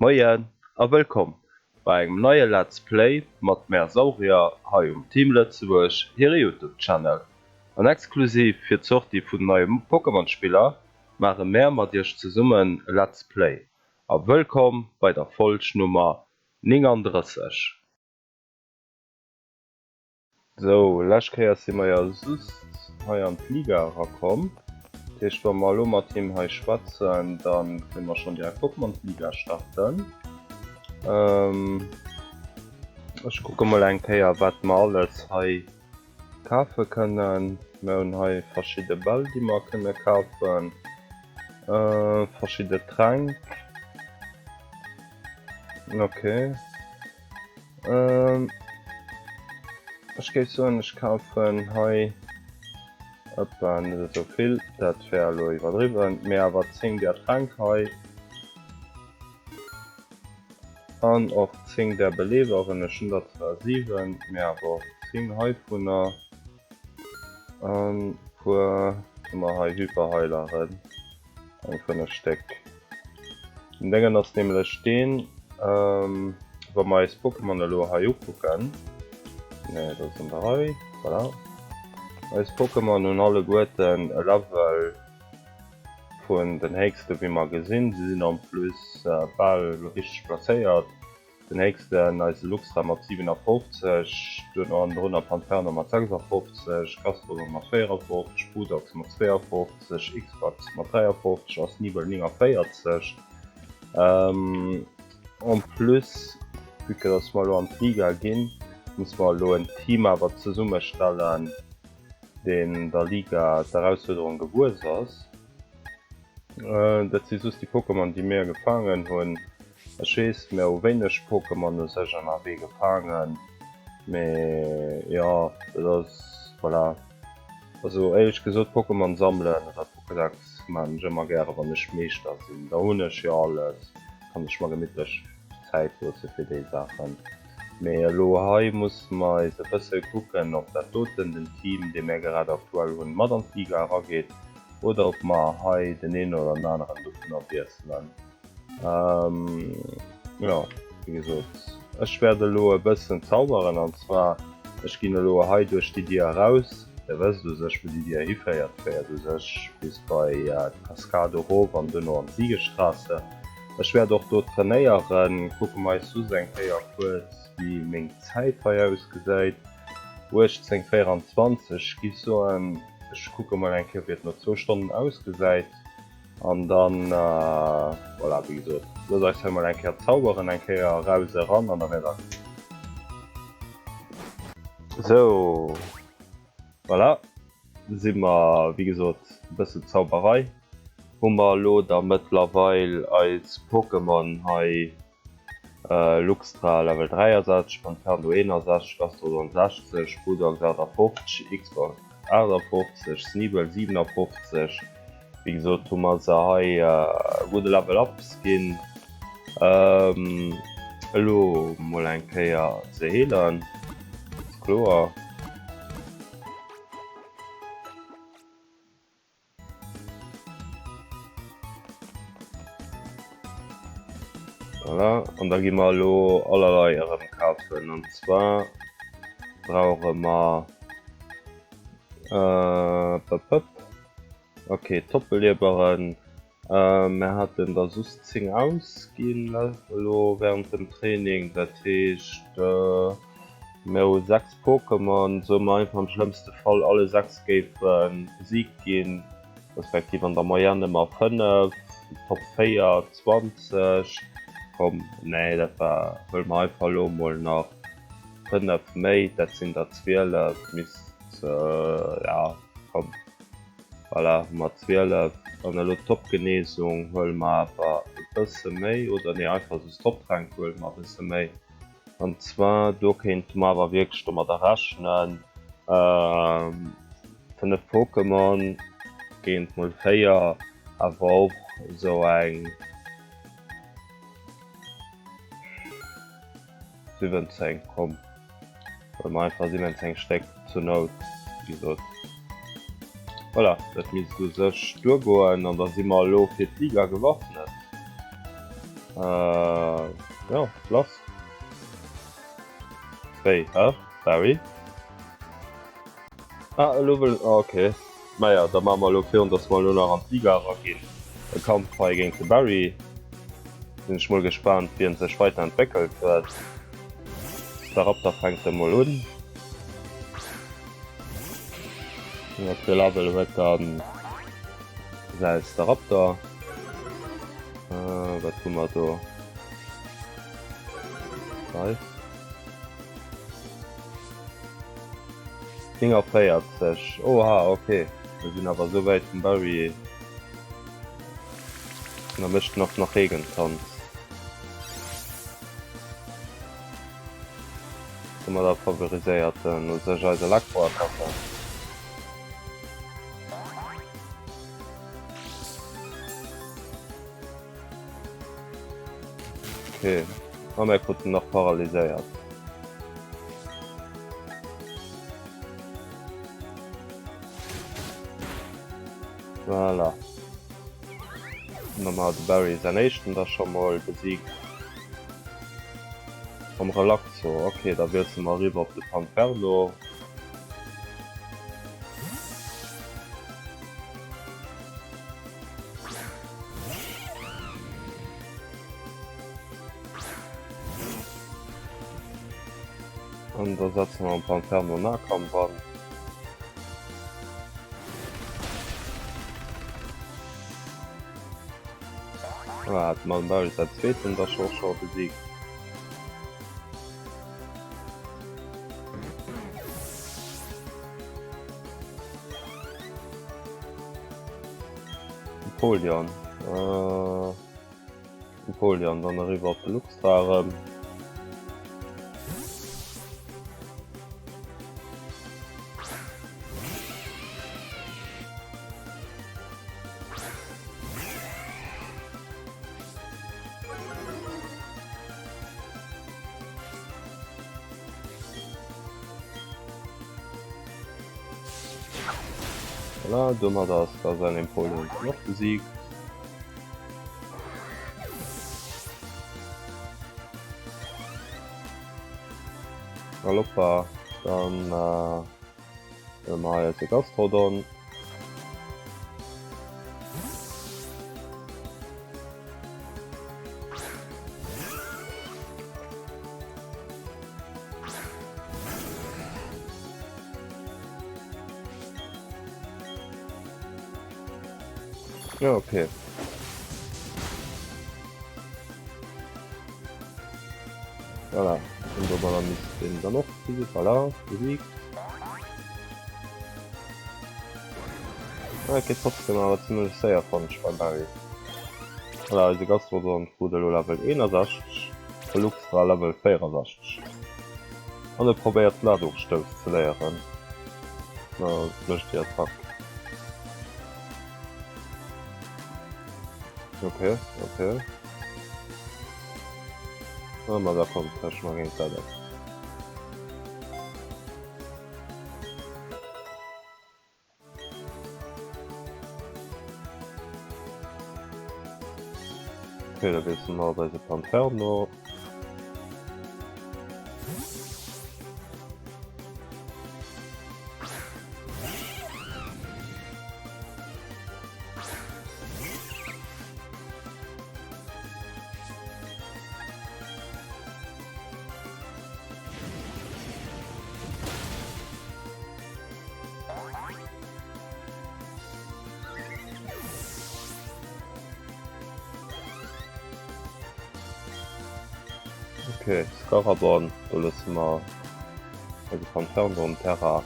Moien a wëllkomm bei engem neie Let's Play mat mär Saurier hei um Team Lëtzebuerg hire Youtube Channel. An exklusiv fir d'Sortie vun neie Pokémon Spiller maache mär mat iech zesummen e Let's Play. A wëllkomm bei der Folg Nummer 39. Sou, lescht Kéier si mer jo just hei an d'Liga erakomm. Dat heescht, wa mer elo mat him hei schwätzen, da kënne mer schonn direkt Pokémon d'Liga starten. Ech kucke mol eng Kéier, wat mer alles hei kafe kënnen. Mir hunn hei verschidde Bäll, déi mer kënne kafen, verschidde Tränk. Okay. Ech géif soen, ech kafen hei, ëppa, net esou vill, dat wär elo iwwerdriwwen, mee awer 10 där Tränk hei an och 10 där Beleberen. Ech hunn der zwar 7, mee awer och 10 heivunner an puer hu mer hei Hyperheileren. Eng 5 Stéck. Den Déngen ass nämlech deen, wa mer eis Pokémon elo hei ukucken, nee dat ass an der Rei, voilà, eis Pokémon hunn alleguerten e Level vun den héchste wéi mer gesinn. Si sinn en plus bal richteg placéiert. Den héchsten eise Luxra mat 57, duerno hannendrunner Panferno mat 56, Gastrodon mat 54, Budox mat 52, Xbox mat 53 a Sneebel 49. En plus, vue que dass mer elo an d'Liga ginn, musse mer elo en Team awer zesummestellen, deen der Liga d'Erausfuerderung gewuess ass. Dat si just déi Pokémon, déi mir gefaangen hunn. Ech weess, mir hu wéineg Pokémon u sech ënnerwee gefaangen, mee jo, dat ass, voilà. Also éierlech gesot, Pokémon sammelen oder Pokédex maan ech ëmmer gäre wann ech Meeschter sinn, da hunn ech jo alles, kann ech mer gemittlech Zäit loosse fir déi Saachen. Mee elo hei musse mer eis e bësse kucken, ob dat doten den Team, dee mär grad aktuell hunn, mat an d'Liga erageet oder ob mer hei den een oder den aneren dovunner wiesselen. Jo, wéi gesot, ech wäert elo e bëssen zauberen, an zwar, ech ginn elo hei duerch déi Dier eraus. Dir wësst u sech, wou déi Dier hiféiert, féiert u sech bis bei d'Kaskade erof an duerno an d'Siegestraße. Ech wäert och do trainéieren. Kucke mer eis soss eng Kéier kuerz, wéi meng Zäit hei ausgesäit, 18,24. Ech géif soen, ech kucke mol eng Kéier, wéi et no zwou Stonnen ausgesäit. An dann, voilà, wéi gesot, loosst eis hei mol eng Kéier zauberen, eng Kéier eraus, eran an da wäert der gesinn. Sou, voilà, si mer, wéi gesot, e bëssen Zauberei hu mer elo da mëttlerweil eis Pokémon hei. Luxtra Level 63, Panferno 61, Gastrodon 60, Bulldogs 58, Xbox 58, Sneebel 57. Wéi gesot hu mer se hei gudde Level Ups ginn. Elo mol eng Kéier ze heelen, ass kloer. Voilà, an da gi mer elo allerlei erëm kafen. An zwar brauche mer äh, pop. Okay, Doppellieberen. Mir haten der soss 10 ausginn elo während dem Training. Dat heescht mir hu 6 Pokémon, soe mer einfach am schlëmmste Fall alle 6 géife besiegt ginn, respektiv an der Moyenne ëmmer 5, Top 4 20. Komm, nee dat war, huele mer einfach elo mol nach 5 méi, dat sinn der 12, misst, ja komm. Voilà, hu mer 12. An elo d'Topgenesung huele mer awer e bësse méi, oder nee, einfach soss d'Toptränk huele mer e bësse méi. An zwar do kéinte mer awer wierklech domadder rechnen, 5 Pokémon géint mol 4, awer och esou eng 17, komm huele mer einfach 17 Stéck zur Nout, wéi gesot. Voilà, dat misst u sech duergoen an da si mer elo fir d'Liga gewappnet. Jo, lass. Wéi, hä? Barry? Ah, elo wëll, ah ok. Maja, da maache mer elo virun dass mer elo nach an d'Liga eraginn, e Kampf hei géint de Barry. Sinn ech mol gespaant wien sech weiterentwéckelt huet. Staraptor fänkt emol un. Wat fir Level huet dann säi Staraptor? Wat hu mer do? Nice. 49, oha ok, mir sinn awer esou wäit vum Barry, an da mécht en och nach Regentanz. Domadder favoriséiert en u sech eis Elektroattacken. Ok, a mir kruten nach paralyséiert. Voilà. Dann hat de Barry säin éischten da scho mol besiegt. Mam Relaxo, ok, da wiessele mer eriwwer op de Panferno. An da setzen wir am Panferno Nahkampf an. Ah, hat man Barry säin zweeten da scho scho besiegt. Empoleon. Äh, Empoleon, dann eriwwer op de Luxtra erëm. Voilà, domat ass da säin Empoleon och besiegt. Galoppa, dann äh, huele mer hei eise Gastrodon. Ja, okay. Voilà. Und domadder misst den dann och besiegt. Voilà, besiegt. Ah, et geet trotzdem awer zimmlech séier fannen ech beim Barry. Voilà, eise Gastrodon krut elo Level 61, de Luxtra Level 64. An e probéiert Ladungsstouss ze léieren. Na, mécht déi Attack. Ok, ok. Ah, ma da komm, tëscht mer géint dat op. Okay, da wissen wir bei der Panferno. Okay, Scarabon, do loosse mer eise Panferno um Terrain.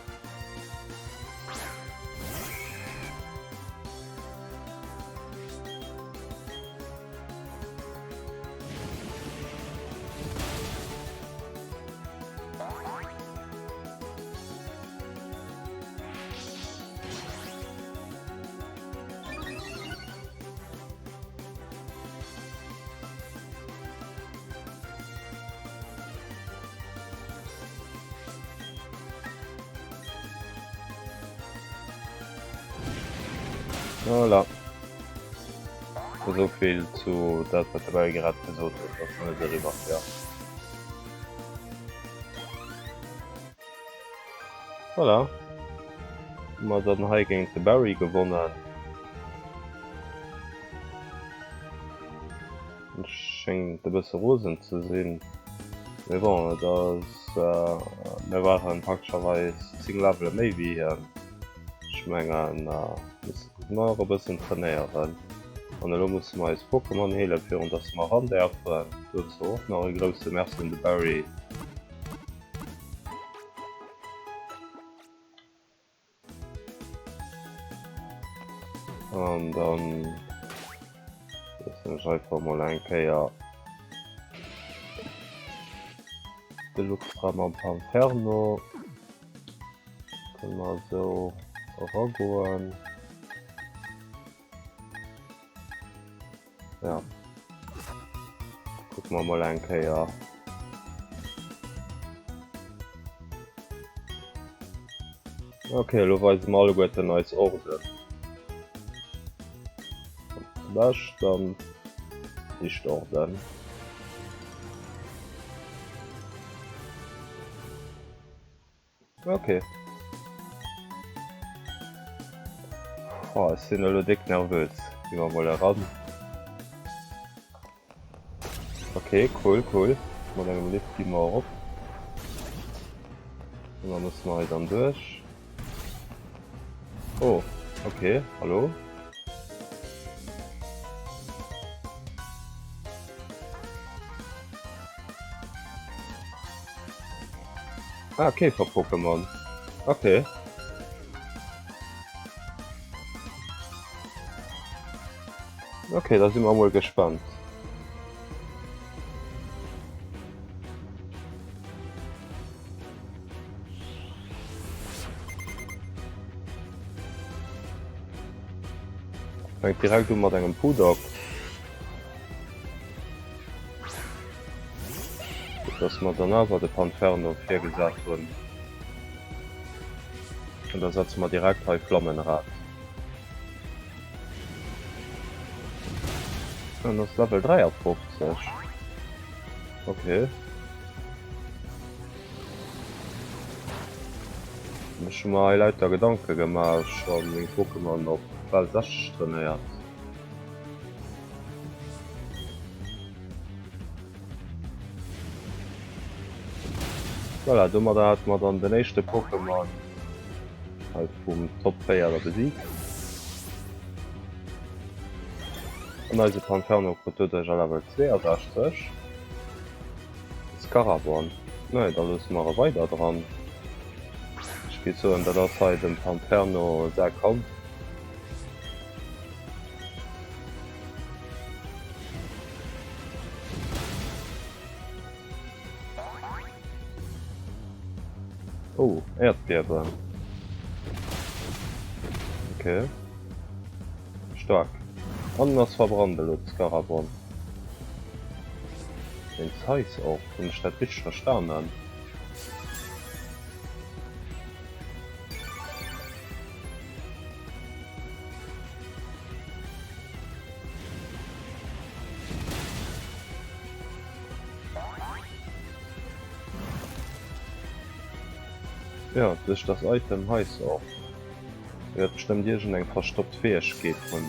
Voilà. Esou vill zu dat wat de Barry grad gesot huet, ass net eriwwer, jo. Voilà. Hu mer dann hei géint de Barry gewonnen. En schéngt e bësse rosen ze sinn. Mee bon, et ass, mir waren praktescherweis 10 Levele méi wéi hien. Ech mengen, musse mer och e bëssen trainéieren. An elo musse mer eis Pokémon heelen, virun dass mer eran däerfen. Dozou och nach e grousse Merci un de Barry. An dann loossen ech einfach mol eng Kéier de Luxtra mam Panferno. Kënne mer esou eragoen. Ja. Kucke mer mol eng Kéier. Okay, elo weise mer alleguerten eis Orden. Zum dann Lichtorden. Ok. Oh, ech sinn elo déck nervös. Gi mer mol eran. Ok, cool, cool. Mat engem Lift gi mer erop. An da musse mer hei dann duerch. Oh, ok, hallo. Ah, Käfer-Pokémon. Okay. Okay, da si mer mol gespannt. Fänkt direkt u mat engem Pudok. Gutt dass mer dann awer de Panferno virgesat hunn. An da setze mer direkt hei Flammenrad. En ass Level 53. Okay. Ech hu mer hei lauter Gedanke gemaach, scho meng Pokémon op bal 60 trainéiert. Voilà, domadder hate mer dann den éischte Pokémon hei vum Top 4 da besiegt. An eise Panferno krut doduerch a Level 62. Scarabon, nee, da loosse mer e weider dran. Ech géif soen, dat ass hei dem Panferno säi Kampf. Oh, Äerdbiewen. Okay. Stark. An en ass verbrannt elo, de Skarabon. Den Zeis och, hunn ech dat richteg verstanen? Jo, duerch das Item heiss och. E wäert bestëmmt iergend eng verstoppt Fäegkeet hunn.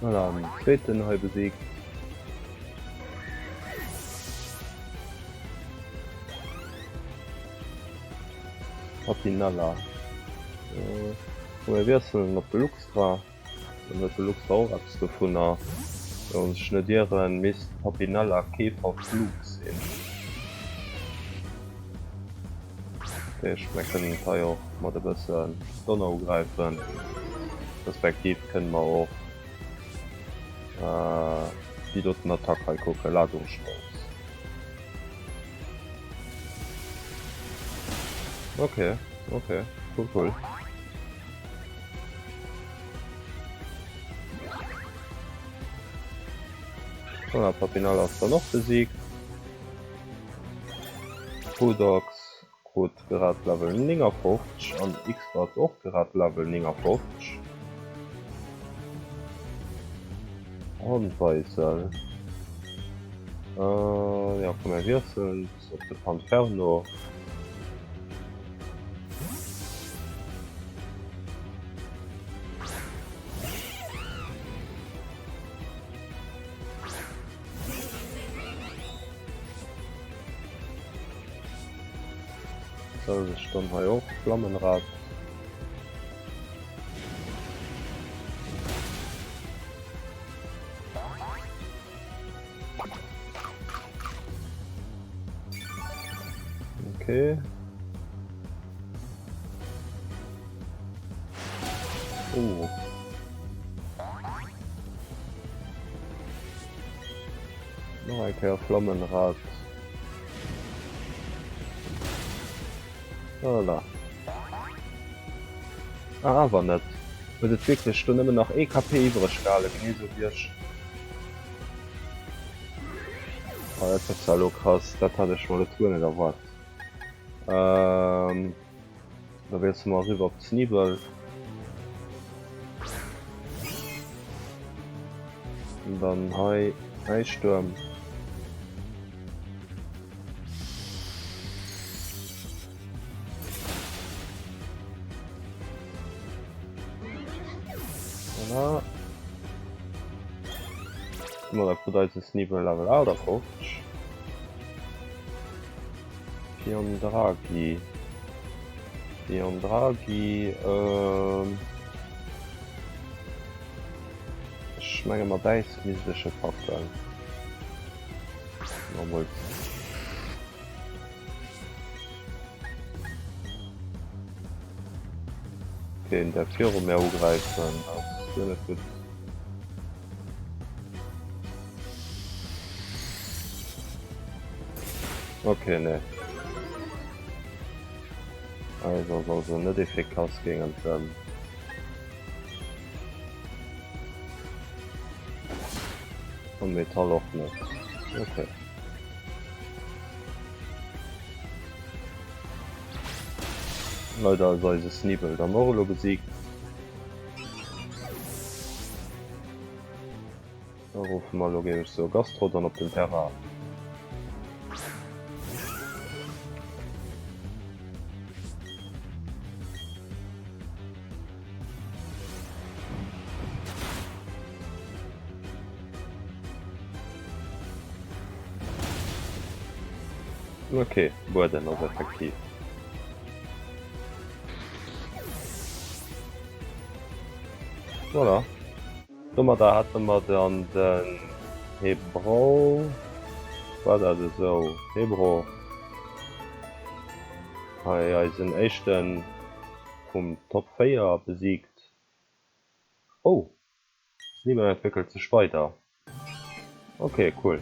Voilà, den zweeten hei besiegt. Papinella. Äh, mir wiesselen op de Luxtra. Dann huet de Luxtra och eppes dovunner. Wann ech net ieren, misst Papinella Käferflug sinn. Dat heescht, mir kënnen et hei och mat e bëssen Donner ugräifen, respektiv kënne mer och déi doten Attack hei kucken, Ladungsstouss. Ok, ok, cool, cool. Voilà, Papinal ass dann och besiegt. Bulldogs krut grad Level 59 an Xbox och grad Level 59. Hornweisel. Äh, ja, komm, mir wiesselen op de Panferno. Soll sech dann hei och Flammenrad. Okay. Oh. Nach eng Kéier Flammenrad. Voilà. Ah, awer net. Huet et wierklech do nëmmen nach ee KP iwwreg gehalen, genee sou wéi ech. Oh, dat ass zwar elo krass, dat hat ech mol net guer net erwaart. Ähm, da wiessele mer eriwwer op d'Sniebel. An dann hei Äisstuerm. Voilà. Domadder krut eise Sneebel Level 58. Piondragi. Piondragi, ähm... Ech menge mat Äis misst ech e packen. Normal. Okay, en däerf viru mär ugräifen, dat ass guer net gutt. Okay, nee. Eis ass also net efficace géint en. An Metall och net. Okay. Leider ass eise Sneebel dann och elo besiegt. Da ruffe mer elo, géif ech soen, Gastrodon op den Terrain. Ok, Bueden ass effektiv. Voilà. Domadder hätte mer dann den Hebro, war dat esou? Hebro, hei eisen éischten vum Top 4 besiegt. Oh! Sneebel entwéckelt sech weider. Ok, cool.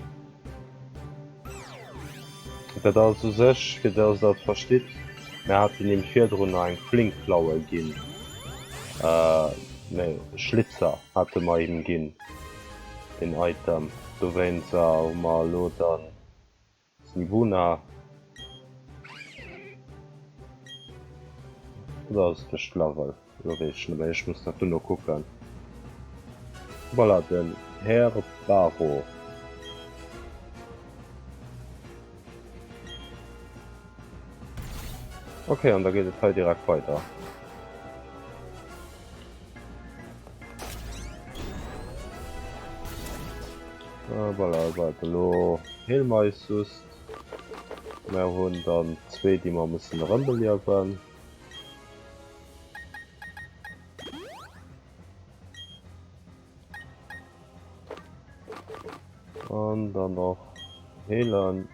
Dat ass u sech, fir dass der et verstitt, mir haten him virdrun nach eng Flinkklaue ginn, nee, Schlitzer hate mer him ginn, deen Item. Dowéinst hu mer elo dann Snibuna. Oder ass et duerch d'Level? Elo weess ech net méi, ech muss dat duerno kucken. Voilà, den Här Baro. Ok, an da geet et hei direkt weider. Voilà, wat elo heele mer eis just. Mer hunn dann zwee déi mer mussen erëmbeliewen. An dann och heelen.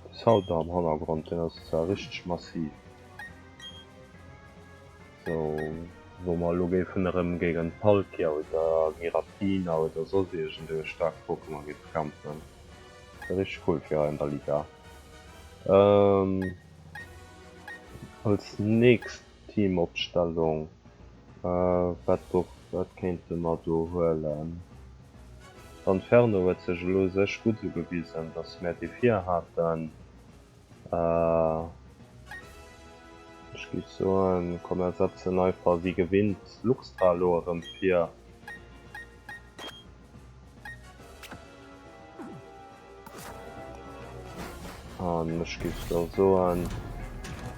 De Sound do am Hannergrond, deen ass zwar richteg massiv. Sou, wou mer elo géifen erëm géigent Palkia oder Giratina oder soss iergendee staarkt Pokémon géife kämpfen. Dat wier richteg cool fir hei an der Liga. Als nächst Teamopstellung, wat do, wat kéinte mer do huelen? D'Inferno huet sech elo u sech gutt ugewisen, datt mär déi vir haten. Ech géif soen, komm mär setzen einfach wéi gewinnt Luxtra elo erëm vir. An ech géif da soen,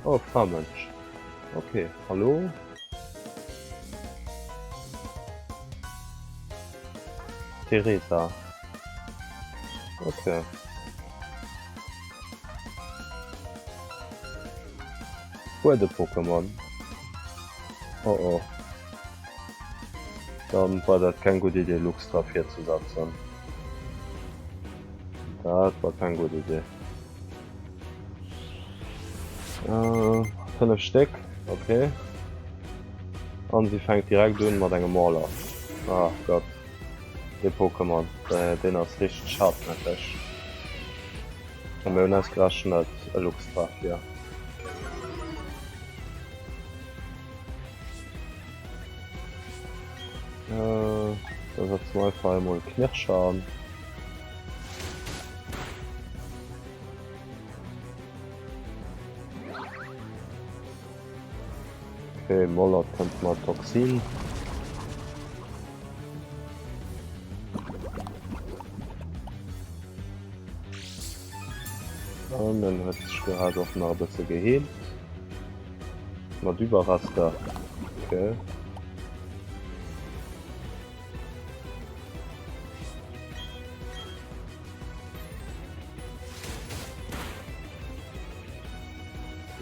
oh Framënsch, ok, hallo. Theresa, ok. Buede-Pokémon, oh oh. Dann war dat keng gutt Idee Luxtra virzesetzen. Dat war keng gutt Idee. Äh, 5 Stéck, okay. An si fänkt direkt un mat engem Mauler. Ah Gott. Dee Pokémon, deen ass richteg hartnäckeg. A mir hunn ausgerechnet e Luxtra vir. Da setzen wir einfach einmal Knirscher an. Okay, Moller kënnt mat Toxin. An en huet sech grad och nach e bësse geheelt. Mat Überrester. Okay.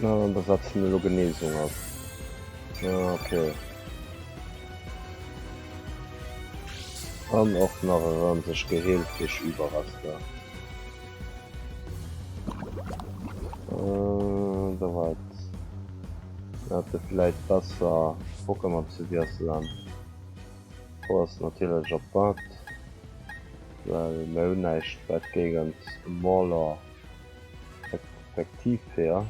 Na, da setzen elo Genesung ab. Ah, okay. An och nach erëm sech geheelt duerch Überrester. Äh, da war et. Hätte vläit besser Pokémon ze wiesselen. Fro ass natierlech op wat, well mir hunn näischt wat géigent Mauler effektiv wär.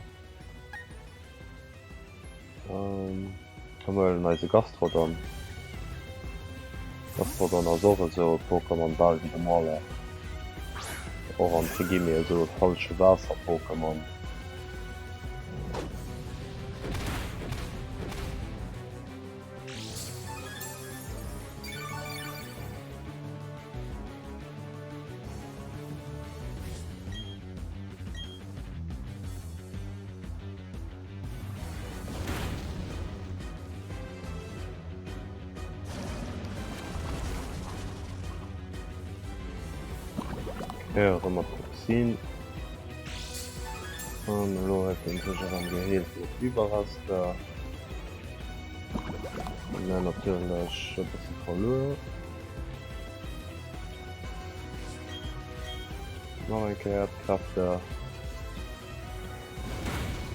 Komm mir huelen eise Gastrodon. Gastrodon ass och esou e Pokémon bal wéi de Mauler. Och entre guillemets esou e falsche Waasser-Pokémon. Ja, erëm mat Toxin. An elo huet en sech erëm geheelt mat Überrester. An dann natierlech e bësse verluer. Nach eng Kéier Äerdkräfte.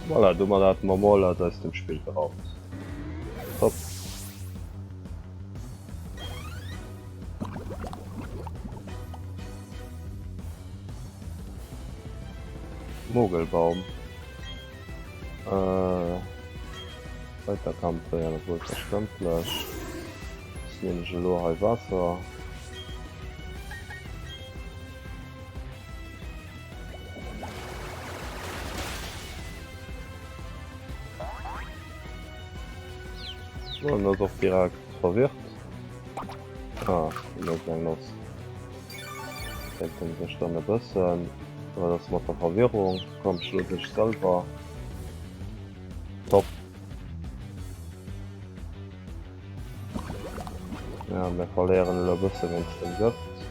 Voilà, domat hate mer Morlard aus dem Spill geraumt. Top. Mogelbaum. Äh, Weiterkampf wär wuel verständlech. Ass nämlech elo hei Waasser. So, en ass och direkt verwirrt. Ah, en ass eng Noss. Denkt en sech dann e bëssen. Wat ass mat der Verwirrung? Komm, schlo dech selwer. Top. Ja, mir verléieren elo e bësse wéinst dem Gëft.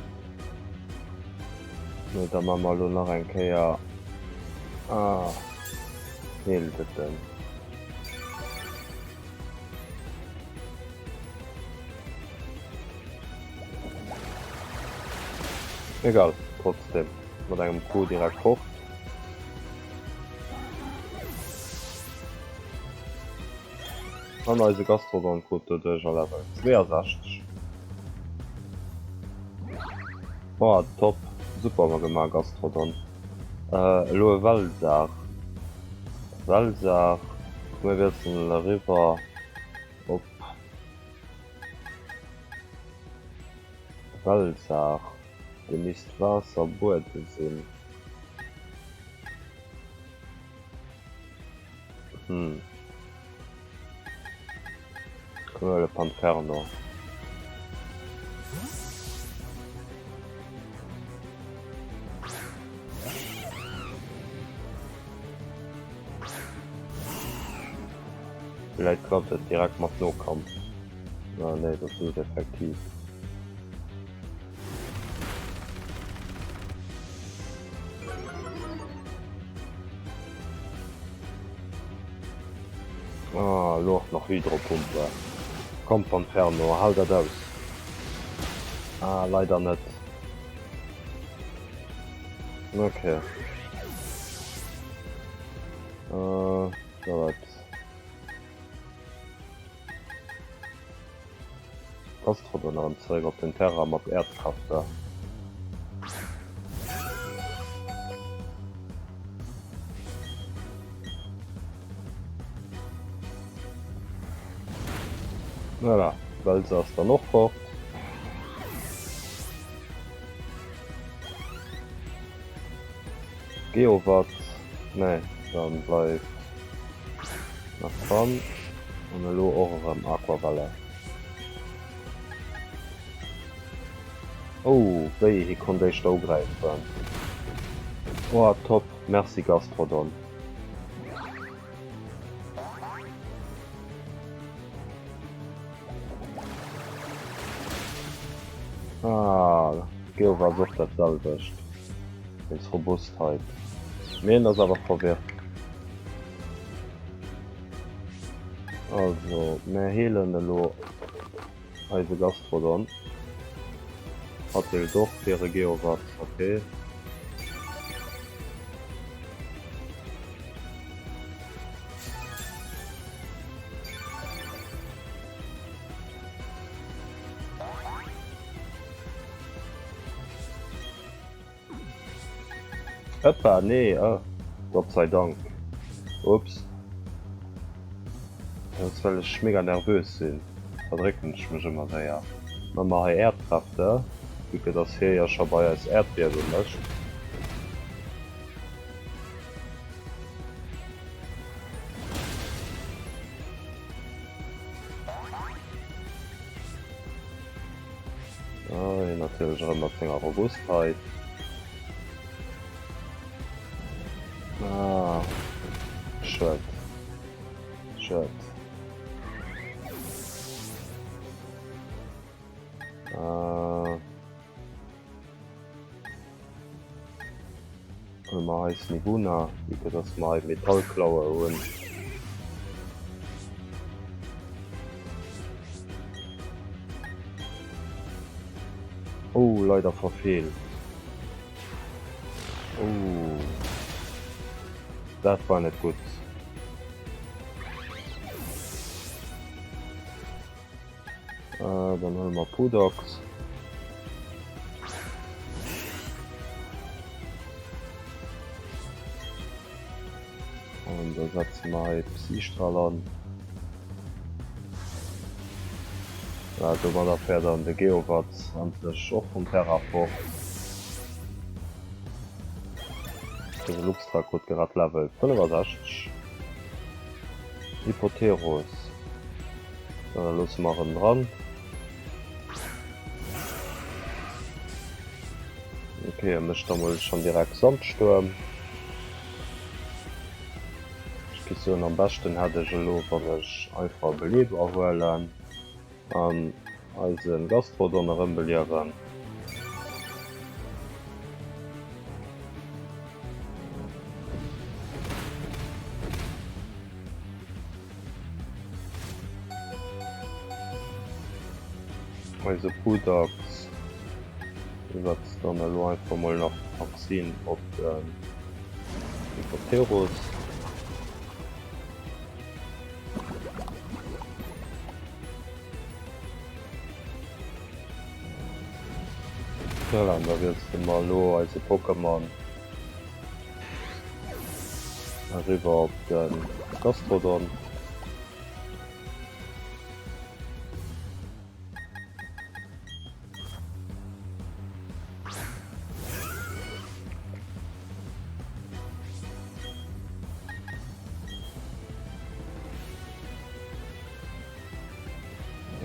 Mee da maache mer elo nach eng Kéier. Ah, heelt et en. Egal, trotzdem mat engem Coup direkt fort. An eise Gastrodon krut doduerch a Level 62. Boah, top. Super emmer gemaach Gastrodon. Elo e Welsar. Welsar, mir wiesselen eriwwer op Welsar. Dee misst Waasserbuede sinn. Hm. Huele Panferno. Villäit klappt et direkt mat Nokampf. Ah nee, dat ass net effektiv. Ah, elo och nach Hydropumpe. Komm Panferno, hal dat aus. Ah, leider net. Okay. Äh, da wat. Gastrodon erëm zeréck op den Terrain mat Äerdkrafter. Voilà, Welse ass dann och fort. Geowaz, nee, dann bleift nach dran. An elo och erëm Aquavelle. Oh wéi, hie konnt éischter ugräifen. Oh top, merci Gastrodon. Ah, Geowaz och dat selwecht. Wéinst Robustheit. Mee en ass awer verwirrt. Also, mär heelen elo eise Gastrodon. Hatt heelt och hire Geowaz, okay. Ëppa, nee, oh, Gott sei Dank. Ups. Dat ass well ech mega nervös sinn, verdrécken ech mech ëmmer séier. Maa mer hei Äerdkräfte, vue que dass hie jo scho bei eis Äerdbiewe mécht. Ah, hien natierlech erëm mat senger Robustheit. Ah, schued. Schued. Ah. Huele mer hei Sniguna, vue que dass mer hei Metallklaue hunn. Oh, leider verfeelt. Oh. Dat war net gutt. Äh, dann huele mer Pudox. An da setze mer hei Psystrahl an. Ja, domadder fäert dann de Geowaz endlech och vum Terrain fort. Dëse Luxtra krut grad Level 65. Hippoterus. Da loosse mer en dran. Ok, e mécht da mol schonn direkt Sandstuerm. Ech géif soen, am beschten hätt ech elo, wann ech einfach e Beleber huelen an eise Gastrodon erëmbeliewen. Eise Pudax setzt dann elo einfach mol nach Vaccin op den Hippoterus. Voilà, an da wiessele mer elo eise Pokémon eriwwer op de Gastrodon.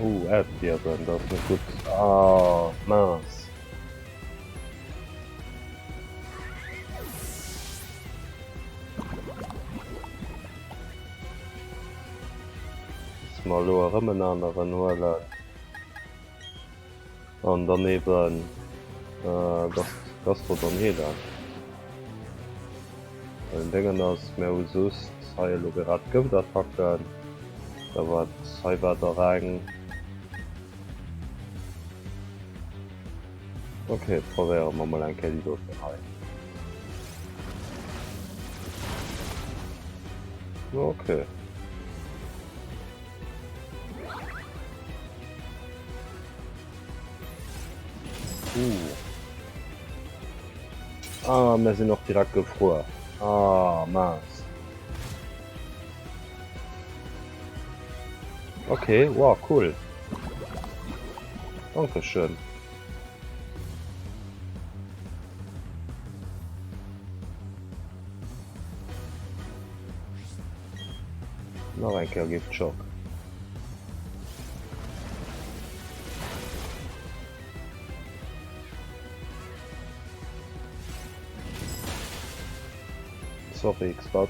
Ooh, Äerdbiewen, dat ass net gutt. Ah, mince. Musse mer elo erëm en aneren huelen. An dann eben Gastrodon heelen. Well den Déngen ass, mir hu just hei elo grad Gëftattacken. Da wat hei war der eng. Ok, probéiere mer mol eng Kéier déi doten hei. Ok. Uh. Ah, mir sinn och direkt gefruer. Ah, mince. Okay, wow, cool. Dankeschön. Nach eng Kéier Giftschock. Sorry Xbat.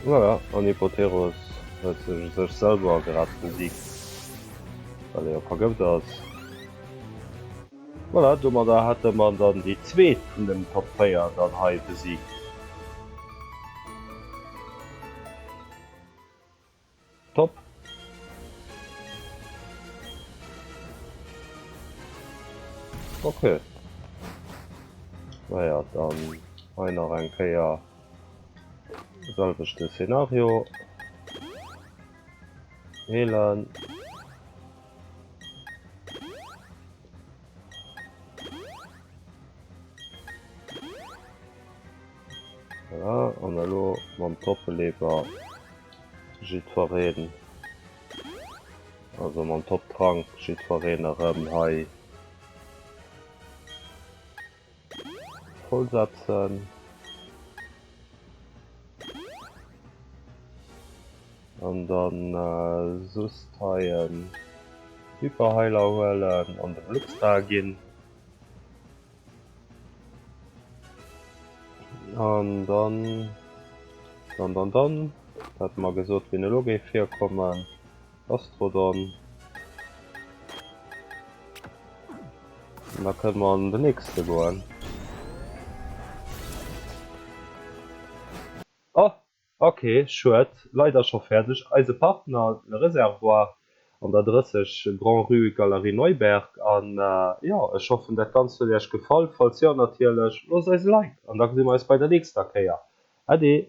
Voilà, an Hippoterus huet sech sech selwer grad besiegt, well e jo vergëft ass. Voilà, domadder hätte mer dann déi zweet vun den Top 4 dann hei besiegt. Top! Ok. Naja, dann hei nach eng Kéier selwechte Szenario. Heelen. Voilà, an elo mam Toppeleber jiddwereen, also mam Topptrank jiddwereen erëm hei vollsetzen. An dann soss hei en Hyperheiler huelen an dem Luxtra ginn. An dann, dann, dann, dann, hat mer gesot, wien elo géif virkommen. Gastrodon. An da kënne mer an den nächste goen. Oh! Ok, schued, leider scho fäerdeg. Eise Partner, Le Réservoir an der 30 Grand Rue Galerie Neuberg. An jo, ech hoffen dat Ganzt huet Iech gefall. Falls jo natierlech, loosst eis e Like an da gesi mer eis bei der nächster Kéier. Äddi!